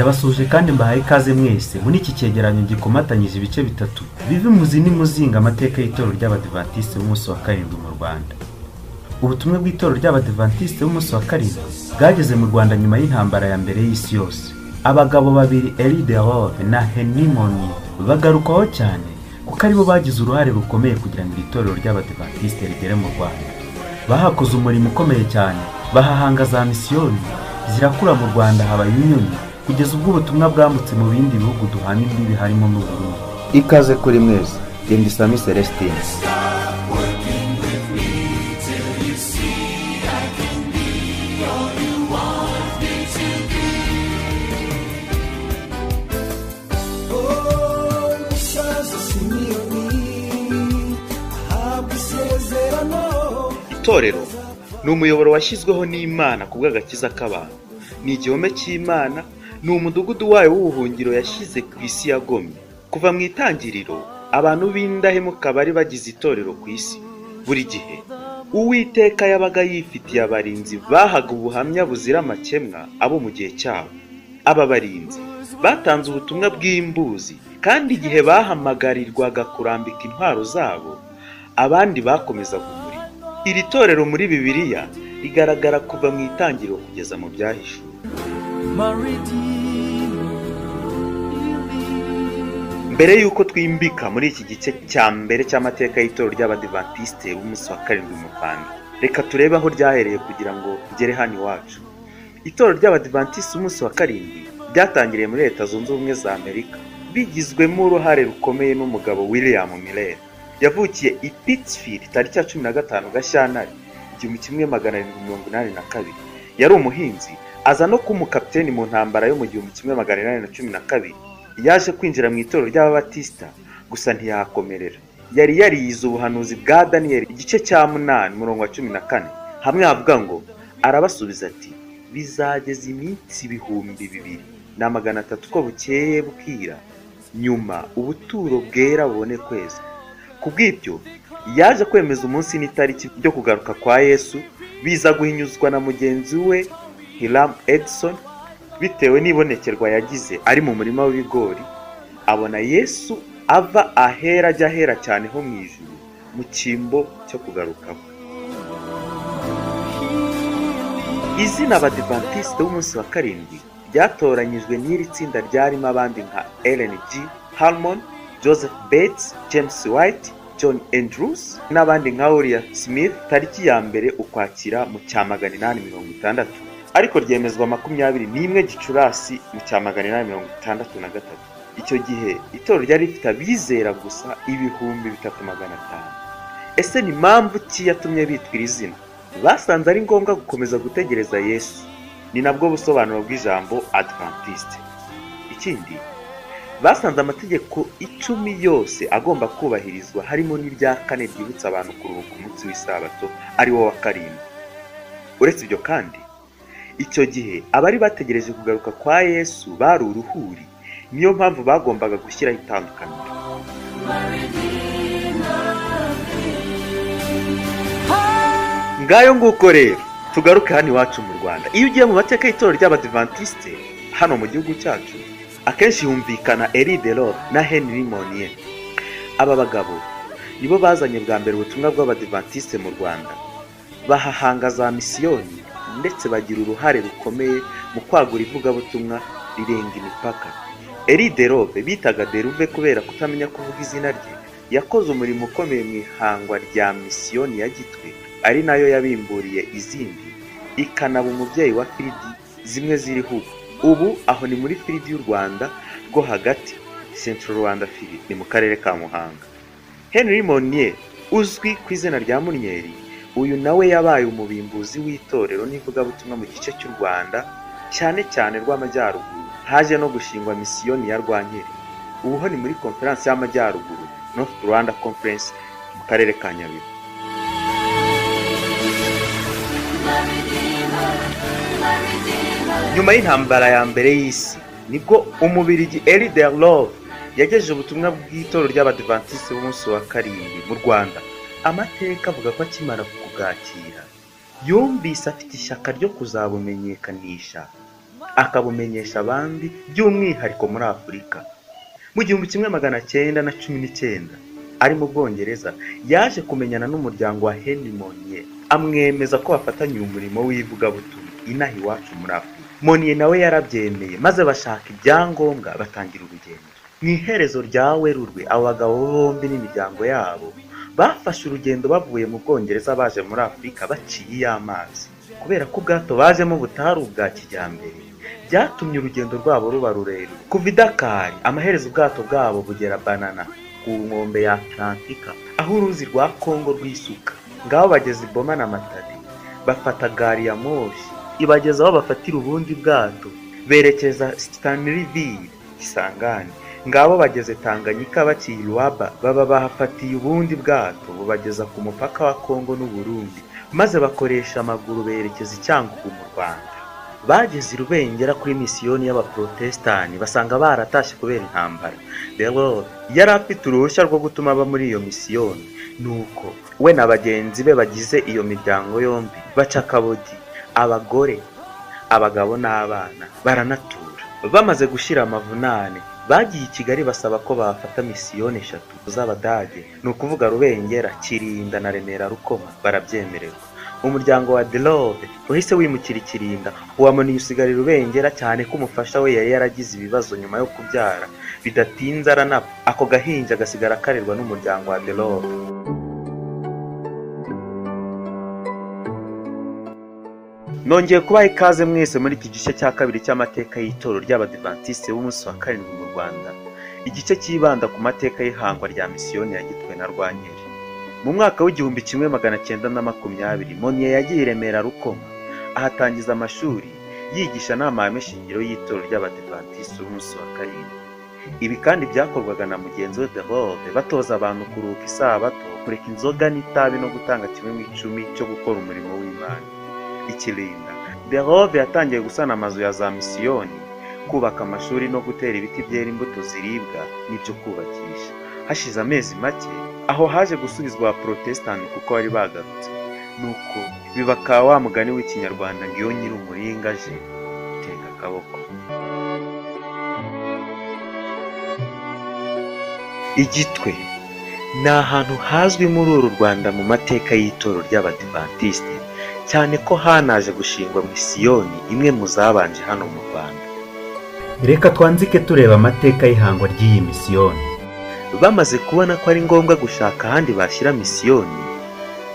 Ndabasuhuje kandi mbahaye ikaze mwese muri iki cyegeranyo gikomatanyije ibice bitatu biva imuzi n'imuzinga amateka y'itorero ry'Abadivantisite b'umunsi wa karindwi mu Rwanda. Ubutumwa bw'itorero ry'Abadivantisite b'umunsi wa karindwi bwageze mu Rwanda nyuma y'intambara ya mbere y'isi yose. Abagabo babiri Elie Delove na Henry Monnier bagarukwaho cyane kuko aribo bagize uruhare rukomeye kugira ngo iri torero ry'Abadivantisite rigere mu Rwanda. Bahakoze umurimo ukomeye cyane, bahahanga za misiyoni zirakura mu Rwanda, haba union, kugeza ubwo ubutumwa bwambutse mu bindi bihugu duhana imbibi harimo n'u Burundi. Ikaze kuri mwese, Genda Sami Celestine. Itorero ni umuyoboro washyizweho n'Imana ku bw'agakiza k'abantu. Ni igihome cy'Imana, ni umudugudu wayo w'ubuhungiro yashyize ku isi yagomye. Kuva mu itangiriro, abantu b'indahemuka bari bagize itorero ku isi. Buri gihe Uwiteka yabaga yifitiye abarinzi bahaga ubuhamya buzira amakemwa abo mu gihe cyabo. Aba barinzi batanze ubutumwa bw'imbuzi, kandi igihe bahamagarirwaga kurambika intwaro zabo, abandi bakomezaga umurimo. Iri torero muri Bibiliya rigaragara kuva mu itangiriro kugeza mu byahishuwe. Mbere y'uko twimbika muri iki gice cya mbere cy'amateka y'itorero ry'Abadivantisite b'umunsi wa karindwi mu Rwanda, reka turebe aho ryahereye kugira ngo rigere hano iwacu. Itorero ry'Abadivantisite b'umunsi wa karindwi ryatangiriye muri Leta Zunze Ubumwe za Amerika, bigizwemo uruhare rukomeye n'umugabo William Miller. Yavukiye i Pittsfield tariki ya 15 Gashyantare 1782. Yari umuhinzi, aza no kuba umukapiteni mu ntambara yo mu 1812. Yaje kwinjira mu itorero ry'Ababatisita, gusa ntiyahakomerera. Yari yariyize ubuhanuzi bwa Daniel igice cya 8 umurongo wa 14, hamwe havuga ngo arabasubiza ati bizageza iminsi 2300 ko bukeye bukira, nyuma ubuturo bwera bubone kweza. Kubw'ibyo yaje kwemeza umunsi n'itariki byo kugaruka kwa Yesu, biza guhinyuzwa na mugenzi we Hiram Edson bitewe n'ibonekerwa yagize ari mu murima w'ibigori, abona Yesu ava ahera ajya ahera cyane ho mu ijuru mu cyimbo cyo kugaruka kwe. Izina Abadivantisite b'umunsi wa karindwi ryatoranyijwe n'iri tsinda ryarimo abandi nka Ellen G. Harmon, Joseph Bates, James White, John Andrews n'abandi nka Uriah Smith tariki ya 1 Ukwakira mu cya 860, ariko ryemezwa 21 Gicurasi mu cya 863. Icyo gihe itorero ryari rifite abizera gusa 3500. Ese ni mpamvu ki yatumye bitwa iri zina? Basanze ari ngombwa gukomeza gutegereza Yesu. Ni nabwo busobanuro bw'ijambo Adventiste. Ikindi, basanze amategeko 10 yose agomba kubahirizwa, harimo n'irya 4 ryibutsa abantu kuruhuka umunsi w'isabato ari wo wa karindwi. Uretse ibyo kandi, icyo gihe abari bategereje kugaruka kwa Yesu bari uruhuri, niyo mpamvu bagombaga gushyiraho itandukaniro. Ngayo nguko rero tugaruke hano iwacu mu Rwanda. Iyo ugiye mu mateka y'itorero ry'Abadivantisite hano mu gihugu cyacu, akenshi humvikana Elie Delove na Henry Monnier. Aba bagabo nibo bazanye bwa mbere ubutumwa bw'Abadivantisite mu Rwanda, bahahanga za misiyoni ndetse bagira uruhare rukomeye mu kwagura ivugabutumwa rirenga imipaka. Elie Delove bitaga Deruve kubera kutamenya kuvuga izina rye, yakoze umurimo ukomeye mu ihangwa rya misiyoni ya Gitwe, ari nayo yabimburiye izindi, ikanaba umubyeyi wa firidi zimwe ziriho ubu. Ubu aho ni muri firidi y'u Rwanda rwo hagati, Central Rwanda Field, ni mu karere ka Muhanga. Henry Monnier uzwi ku izina rya Munyeri, uyu nawe yabaye umubimbuzi w'itorero n'ivugabutumwa mu gice cy'u Rwanda cyane cyane rw'amajyaruguru. Haje no gushingwa misiyoni ya Rwankeri, ubu ho ni muri konferansi y'amajyaruguru, North Rwanda Conference, mu karere ka Nyabihu. Nyuma y'intambara ya mbere y'isi, nibwo umubirigi Elie Delove yagejeje ubutumwa bw'itorero ry'Abadivantisite b'umunsi wa karindwi mu Rwanda. Amateka avuga ko akimara kubwakira yumvise afite ishyaka ryo kuzabumenyekanisha. Akabumenyesha abandi, by'umwihariko muri Afurika. Mu 1919, ari mu Bwongereza, yaje kumenyana n'umuryango wa Henry Monier, amwemeza ko bafatanya umurimo w'ivugabutumwa inaha iwacu muri Afurika. Monier nawe yarabyemeye, maze bashaka ibyangombwa batangira urugendo. Mu iherezo rya Werurwe, abo bagabo bombi n'imiryango yabo bafashe urugendo bavuye mu Bwongereza baje muri Afurika baciye iy'amazi. Kubera ko ubwato bajemo butari ubwa kijyambere, byatumye urugendo rwabo ruba rurerure. Kuva i Dakar, amaherezo ubwato bwabo bugera Banana ku nkombe ya Atlantika, aho uruzi rwa Kongo rwisuka. Ngaho bageze i Boma na Matadi, bafata gari ya moshi ibageza aho bafatira ubundi bwato berekeza Stanleyville, Kisangani. Ngabo bageze Tanganyika baciye i Luaba, baba bahafatiye ubundi bwato bubageza ku mupaka wa Kongo n'Uburundi, maze bakoresha amaguru berekeza i Cyangugu mu Rwanda. Bageze i Rubengera kuri misiyoni y'Abaprotestani, basanga baratashye kubera intambara. Delove yari afite uruhushya rwo gutuma aba muri iyo misiyoni, nuko we na bagenzi be bagize iyo miryango yombi baca akabodi, abagore, abagabo n'abana baranatura. Bamaze gushyira amavunane, bagiye i Kigali basaba ko bafata misiyoni eshatu z'Abadage, ni ukuvuga Rubengera, Kirinda na Remera Rukoma, barabyemererwa. Umuryango wa Delove wahise wimukira i Kirinda, uwa Monier usigara i Rubengera, cyane ko umufasha we yari yaragize ibibazo nyuma yo kubyara, bidatinze aranapfa, ako gahinja gasigara karerwa n'umuryango wa Delove. Nongeye kubaha ikaze mwese muri iki gice cya kabiri cy'amateka y'itorero ry'Abadivantisite b'umunsi wa karindwi mu Rwanda, igice cyibanda ku mateka y'ihangwa rya misiyoni ya Gitwe na Rwankeri. Mu mwaka w'1920, Monier yagiye i Remera Rukoma, ahatangiza amashuri yigisha n'amahame shingiro y'itorero ry'Abadivantisite b'umunsi wa karindwi. Ibi kandi byakorwaga na mugenzi we Delove, batoza abantu kuruhuka isabato, kureka inzoga n'itabi no gutanga 1/10 cyo gukora umurimo w'Imana. Ikirinda, Delove yatangiye gusana amazu ya za misiyoni, kubaka amashuri no gutera ibiti byera imbuto ziribwa n'ibyo kubakisha. Hashize amezi make, aho haje gusubizwa Abaprotestani kuko bari bagarutse. Nuko biba ka wa mugani w'Ikinyarwanda ngo iyo nyiri umuringa aje utega akaboko. Igitwe ni ahantu hazwi muri uru Rwanda mu mateka y'itorero ry'Abadivantisite, cyane ko hanaje gushingwa misiyoni imwe mu zabanje hano mu Rwanda. Reka twanzike tureba amateka y'ihangwa ry'iyi misiyoni. Bamaze kubona ko ari ngombwa gushaka ahandi bashyira misiyoni,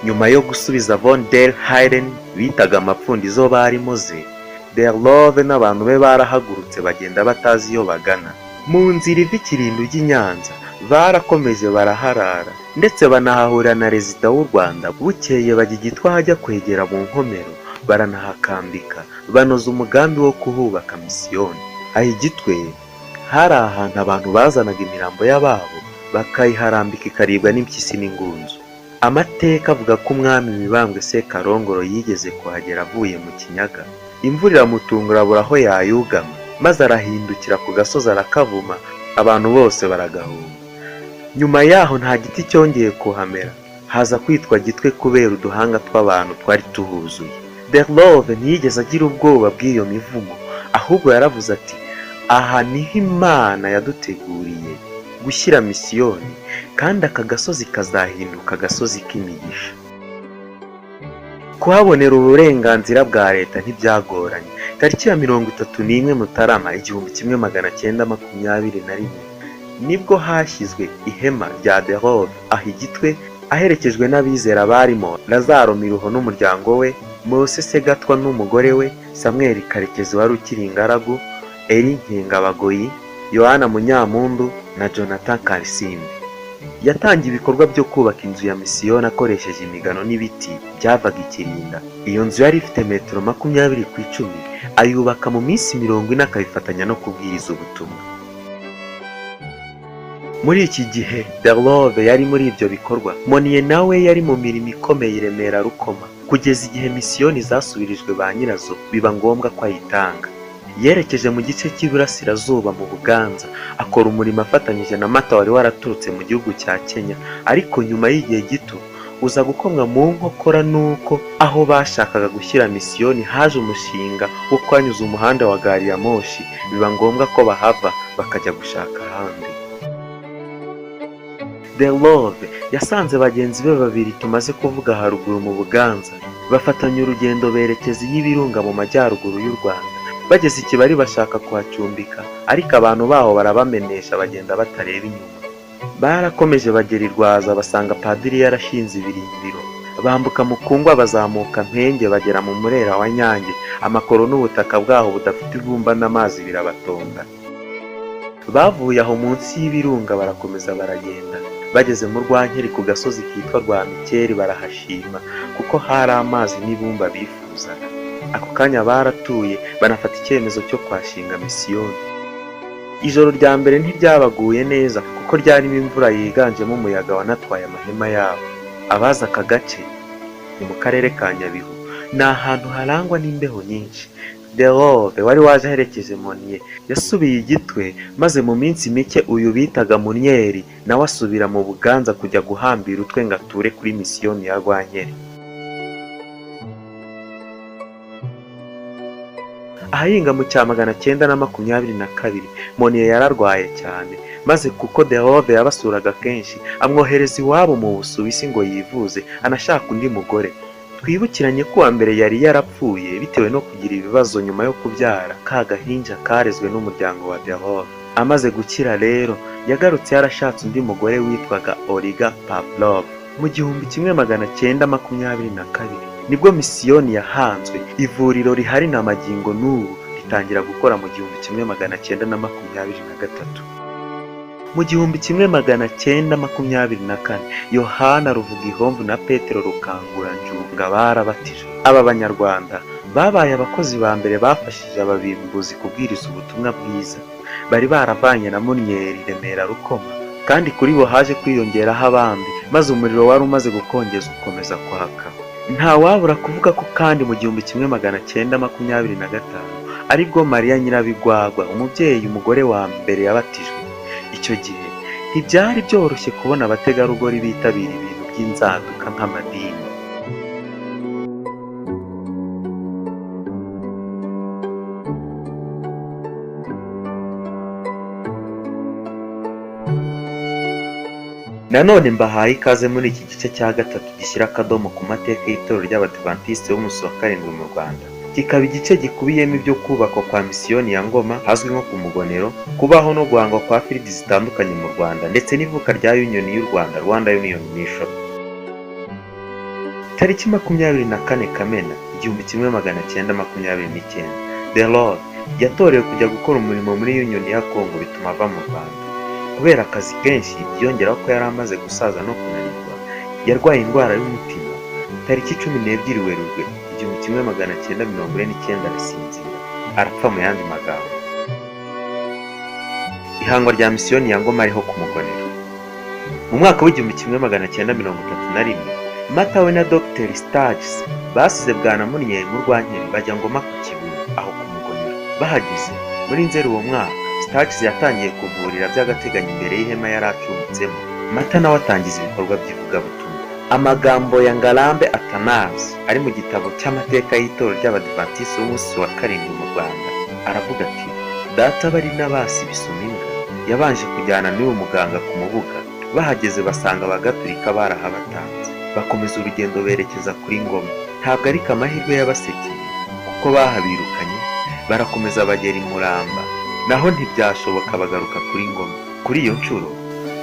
nyuma yo gusubiza von der Heyden bitaga amapfundizo barimo ze, Delove n'abantu be barahagurutse bagenda batazi iyo bagana. Mu nzira iva Ikirinda ujya i Nyanza, barakomeje baraharara, ndetse banahahurira na Rezida w'u Rwanda. Bukeye bajya i Gitwe ahajya kwegera mu Nkomero, baranahakambika, banoza umugambi wo kuhubaka misiyoni. Aho i Gitwe hari ahantu abantu bazanaga imirambo y'ababo bakayiharambika ikaribwa n'impyisi n'ingunzu. Amateka avuga ko umwami Mibambwe Sekarongoro yigeze kuhagera avuye mu Kinyaga, imvura iramutungura abura aho yayugama, maze arahindukira ku gasozi arakavuma, abantu bose baragahunga. Nyuma yaho nta giti cyongeye kuhamera, haza kwitwa Gitwe kubera uduhanga tw'abantu twari tuhuzuye. Delove ntiyigeze agira ubwoba bw'iyo mivumo, ahubwo yaravuze ati: aha niho Imana yaduteguriye gushyira misiyoni, kandi aka gasozi kazahinduka agasozi k'imigisha. Kuhabonera uburenganzira bwa leta ntibyagoranye. Tariki ya 31 Mutarama 1921 nibwo hashyizwe ihema rya Delove aho i Gitwe, aherekejwe n'abizera barimo Lazaro Miruho n'umuryango we, Mose Segatwa n'umugore we, Samuel Karekezi wari ukiri ingaragu, Eri Nkengabagoyi, Yohana Munyampundu na Jonathan Karisimbi. Yatangiye ibikorwa byo kubaka inzu ya misiyoni akoresheje imigano n'ibiti byavaga i Kirinda. Iyo nzu yari ifite metero 20 ku 10, ayubaka mu minsi 40, akabifatanya no kubwiriza ubutumwa. Muri iki gihe Delove yari muri ibyo bikorwa, Monier nawe yari mu mirimo ikomeye i Remera Rukoma, kugeza igihe misiyoni zasubirijwe ba nyirazo biba ngombwa ko ayitanga. Yerekeje mu gice cy'iburasirazuba mu Buganza, akora umurimo afatanyije na Mata wari waraturutse mu gihugu cya Kenya, ariko nyuma y'igihe gito uza gukomwa mu nkokora nuko aho bashakaga gushyira misiyoni haje umushinga wo kwanyuza umuhanda wa gari ya moshi, biba ngombwa ko bahava bakajya gushaka ahandi. De Love yasanze bagenzi be babiri tumaze kuvuga haruguru mu Buganza, bafatanya urugendo berekeza iy'Ibirunga mu majyaruguru y'u Rwanda. Bageze i Kibari bashaka kuhacumbika, ariko abantu baho barabamenesha bagenda batareba inyuma. Barakomeje bagera i Rwaza basanga padiri yarashinze ibirindiro, bambuka Mukungwa bazamuka Mpenge bagera mu Murera wa Nyange, amakoro n'ubutaka bwaho budafite ibumba n'amazi birabatonda. Bavuye aho munsi y'Ibirunga barakomeza baragenda, bageze mu Rwankeri ku gasozi kitwa Rwamikeri barahashima kuko hari amazi n'ibumba bifuzaga. Ako kanya baratuye banafata icyemezo cyo kuhashinga misiyoni. Ijoro rya mbere ntiryabaguye neza kuko ryarimo imvura yiganjemo umuyaga wanatwaye amahema yabo. Abazi aka gace ni mu karere ka Nyabihu, ni ahantu harangwa n'imbeho nyinshi. De Love wari waje aherekeje Monier yasubiye i Gitwe, maze mu minsi mike uyu bitaga Munyeri nawe asubira mu Buganza kujya guhambira utwe ngo ature kuri misiyoni ya Rwankeri. Ahahinga mu cya 922 Monier yararwaye cyane, maze kuko De Love yabasuraga kenshi amwohereza iwabo mu Busuwisi ngo yivuze anashaka undi mugore. Twibukiranye ko uwa mbere yari yarapfuye bitewe no kugira ibibazo nyuma yo kubyara ka gahinja karezwe n'umuryango wa De Love. Amaze gukira rero yagarutse yarashatse undi mugore witwaga Oliga Pavlov. Mu 1922 nibwo misiyoni yahanzwe, ivuriro rihari na magingo n'ubu ritangira gukora mu 1923. Mu 1924 Yohana Ruvugihomvu na Petero Rukanguranjunga barabatijwe. Aba banyarwanda babaye abakozi ba mbere bafashije ababimbuzi kubwiriza ubutumwa bwiza. Bari baravanye na Munyeri Remera Rukoma, kandi kuri bo haje kwiyongeraho abandi, maze umuriro wari umaze gukongeza ukomeza kwaka. Nta wabura kuvuga ko kandi mu 1925 aribwo Mariya Nyirabigwagwa, umubyeyi umugore wa mbere yabatijwe. Icyo gihe ntibyari byoroshye kubona abategarugori bitabira ibintu by'inzaduka nk'amadini. Nanone mbahaye ikaze muri iki gice cya gatatu gishyira akadomo ku mateka y'itorero ry'Abadivantisite b'umunsi wa karindwi mu Rwanda. Kikaba igice gikubiyemo ibyo kubakwa kwa misiyoni ya Ngoma hazwi nko ku Mugonero, kubaho no guhangwa kwa firidi zitandukanye mu Rwanda, ndetse n'ivuka rya Union y'u Rwanda, Rwanda Union Mission. Tariki 24 Kamena 1929, De Love yatorewe kujya gukora umurimo muri Union ya Congo bituma ava mu Rwanda. Kubera akazi kenshi byiyongeraho ko yari amaze gusaza no kunanirwa, yarwaye indwara y'umutima. Tariki 12 Werurwe 1949 arasinzira, arapfa. Mu yandi magambo, ihangwa rya misiyoni ya Ngoma ariho ku Mugonero. Mu mwaka w'1931 Mata we na Dr Sturges basize Bwana Munyeri mu Rwankeri bajya Ngoma ku Kibuye aho ku Mugonero. Bahageze muri Nzeri uwo mwaka, Sturges yatangiye kuvurira by'agateganyo imbere y'ihema yari acumbitsemo. Mata nawe atangiza ibikorwa by'ivugabutumwa. Amagambo ya Ngarambe Athanase ari mu gitabo cy'amateka y'itorero ry'Abadivantisiti b'umunsi wa karindwi mu Rwanda aravuga ati: data bari n'abasi Bisumimbwa yabanje kujyana n'uyu muganga ku Mubuga. Bahageze basanga abagatulika barahabatanze, bakomeza urugendo berekeza kuri Ngoma. Ntabwo ariko amahirwe yabasekeye kuko bahabirukanye, barakomeza bagera i Muramba, naho ntibyashoboka bagaruka kuri Ngoma. Kuri iyo nshuro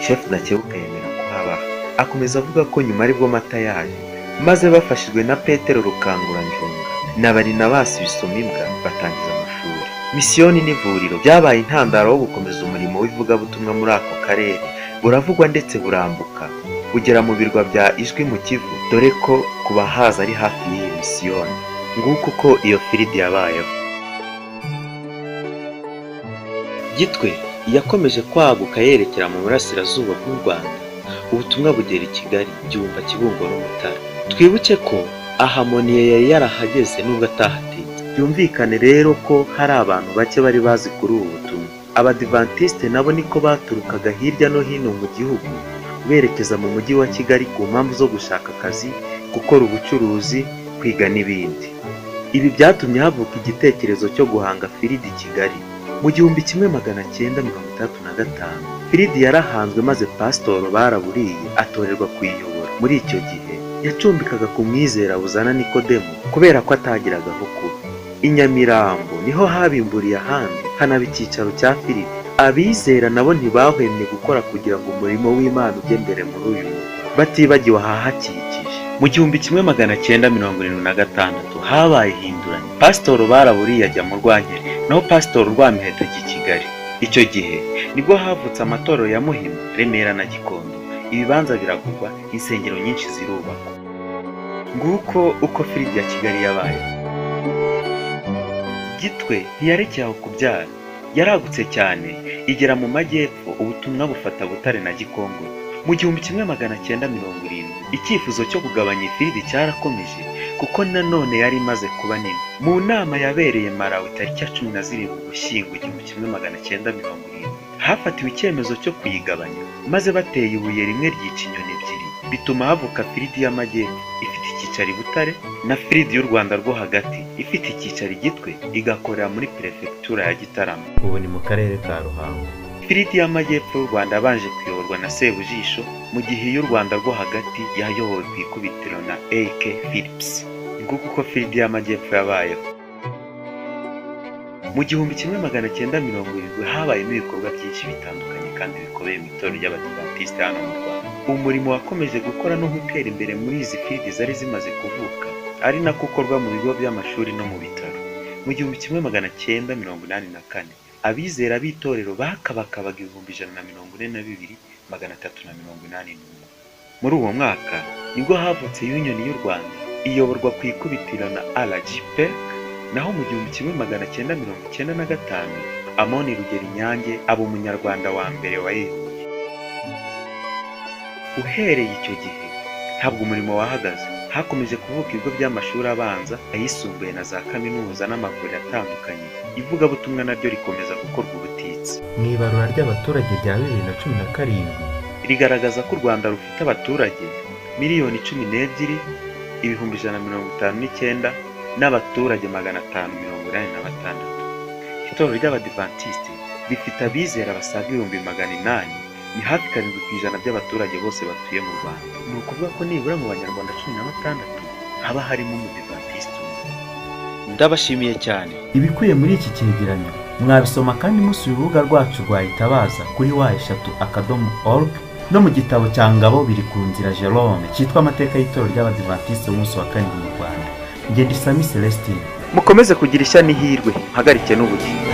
Chef Ndakebuka yemera kuhabaha. Akomeza avuga ko nyuma aribwo Mata yaje, maze bafashijwe na Petero Rukanguranjunga na Barinabasi Bisumimbwa batangiza amashuri. Misiyoni n'ivuriro byabaye intandaro yo gukomeza umurimo w'ivugabutumwa muri ako karere, buravugwa ndetse burambuka bugera mu birwa bya Ijwi mu Kivu, dore ko ku bahaza ari hafi y'iyi misiyoni. Nguko uko iyo firidi yabayeho. Gitwe yakomeje kwaguka yerekera mu burasirazuba bw'u Rwanda, ubutumwa bugera i Kigali, Byumba, Kibungo n'Umutara. Twibuke ko aha Monier yari yarahageze nubwo atahatinze. Byumvikane rero ko hari abantu bake bari bazi kuri ubu butumwa. Abadivantisite nabo niko baturukaga hirya no hino mu gihugu, berekeza mu mujyi wa Kigali ku mpamvu zo gushaka akazi, gukora ubucuruzi, kwiga n'ibindi. Ibi byatumye havuka igitekerezo cyo guhanga Firidi Kigali. Mu 1965 Firidi yarahanzwe, maze Pasitoro Baraburiye atorerwa kuyiyobora. Muri icyo gihe yacumbikaga ku mwizera Buzana Nikodemu kubera ko atagiraga aho kuba. I Nyamirambo niho habimburiye ahandi, hanaba icyicaro cya Firidi. Abizera nabo ntibahwemye gukora kugira ngo umurimo w'Imana ujye mbere muri uyu murwa, batibagiwe ahahakikije. Mu 1976 habaye ihinduranya, Pasitoro Baraburiye ajya mu Rwankeri, naho Pasitoro Rwamiheta ajya i Kigali. Icyo gihe nibwo havutse amatorero ya Muhima, Remera na Gikondo. Ibibanza biragurwa, insengero nyinshi zirubakwa. Nguko uko Firidi ya Kigali yabaye. Gitwe ntiyarekeye aho kubyara, yaragutse cyane igera mu majyepfo, ubutumwa bufata Butare na Gikongoro. Mu 1970 icyifuzo cyo kugabanya Ifiridi cyarakomeje, kuko nanone yari imaze kuba nini. Mu nama yabereye Malawi tariki ya 17 Ugushyingo 1970 hafatiwe icyemezo cyo kuyigabanya, maze bateye ibuye rimwe ryica inyoni ebyiri, bituma havuka Firidi y'Amajyepfo ifite icyicaro i Butare na Firidi y'u Rwanda rwo hagati ifite icyicaro i Gitwe, igakorera muri perefegitura ya Gitarama. Ubu ni mu karere ka Ruhango. Firidi y'Amajyepfo y'u Rwanda yabanje kuyoborwa na Sebujisho, mu gihe iy'u Rwanda rwo hagati yayobowe ku ikubitiro na A.K. Phillips. Nguko uko Firidi y'Amajyepfo yabayeho. Mu 1970 habayemo ibikorwa byinshi bitandukanye kandi bikomeye mu itorero ry'Abadivantisite hano mu Rwanda. Umurimo wakomeje gukora no gutera imbere muri izi firidi zari zimaze kuvuka, ari nako ukorwa mu bigo by'amashuri no mu bitaro. Mu 1984 abizera b'itorero bakabakabaga 142,381. Muri uwo mwaka nibwo havutse Union y'u Rwanda iyoborwa ku ikubitiro na R.G. Peck, naho mu 1995 Amoni Rugeri Nyange aba umunyarwanda wa mbere wayiyoboye. Uhereye icyo gihe ntabwo umurimo wahagaze, hakomeje kuvuka ibigo by'amashuri abanza, ayisumbuye na za kaminuza n'amavuriro atandukanye. Ivugabutumwa naryo rikomeza gukorwa ubutitsa. Mu ibarura ry'abaturage rya 2017 rigaragaza ko u Rwanda rufite abaturage 12,159,000 n'abaturage 586. Itorero ry'Abadivantisite rifite abizera basaga 800,000, ni hafi 7% by'abaturage bose batuye mu Rwanda. Ni ukuvuga ko nibura mu Banyarwanda 16 haba harimo Umudivantiste umwe. Ndabashimiye cyane. Ibikubiye muri iki cyegeranyo mwabisoma kandi musuye urubuga rwacu rwa Itabaza kuri w3.org no mu gitabo cya Ngabo biri ku nzira Jerome cyitwa Amateka y'Itorero ry'Abadivantisite umunsi wa 7 mu Rwanda. Ngenda Isami Celestine. Mukomeze kugira ishya n'ihirwe, mpagarike n'ubugingo.